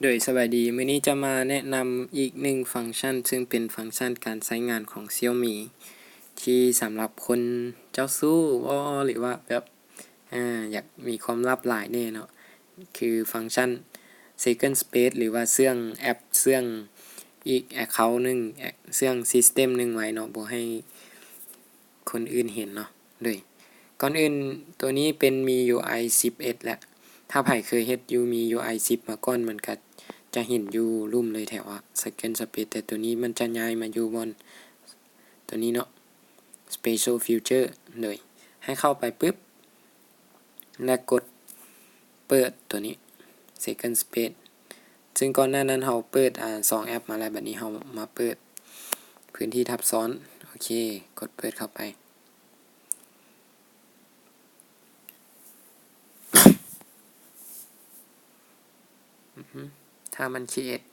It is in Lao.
ໂດຍສະບາຍດີ, ມື້ນີ້ຈະມາແນະນຳອີກໜຶ່ງຟັງຊັນ ເຊິ່ງເປັນຟັງຊັນການໃຊ້ງານຂອງ Xiaomi ທີ່ສຳລັບຄົນເຈົ້າຊູ້ບໍ ຫຼືວ່າແບບ ອາ ຢາກມີຄວາມລັບຫຼາຍແດ່ເນາະ, ຄືຟັງຊັນ Second Space ຫຼືວ່າເຊື່ອງແອັບ ເຊື່ອງອີກ account ໜຶ່ງ ເຊື່ອງ system ໜຶ່ງໄວ້ເນາະ, ບໍ່ໃຫ້ຄົນອື່ນເຫັນເນາະ. ໂດຍ ກ່ອນອື່ນ ໂຕນີ້ເປັນ MIUI ສິບເອັດ ແລະ ຖ້າໃຜເຄີຍເຮັດຢູ່ MIUI ສິບ ມາກ່ອນ ມັນກະຈະເຫັນຢູ່ລຸ່ມເລີຍແຖວ Second Space, ແຕ່ໂຕນີ້ມັນຈະຍ້າຍມາຢູ່ບ່ອນໂຕນີ້ເນາະ Special Feature. ໂດຍ ໃຫ້ເຂົ້າໄປປຶບ ແລະ ກົດເປີດໂຕນີ້ Second Space, ເຊິ່ງກ່ອນໜ້ານັ້ນເຮົາເປີດ ອາ ສອງແອັບມາແລ້ວ, ບັດນີ້ເຮົາມາເປີດພື້ນທີ່ທັບຊ້ອນ. ໂອເຄ ກົດເປີດເຂົ້າໄປ. ອືຮຶ ຖ້າມັນ create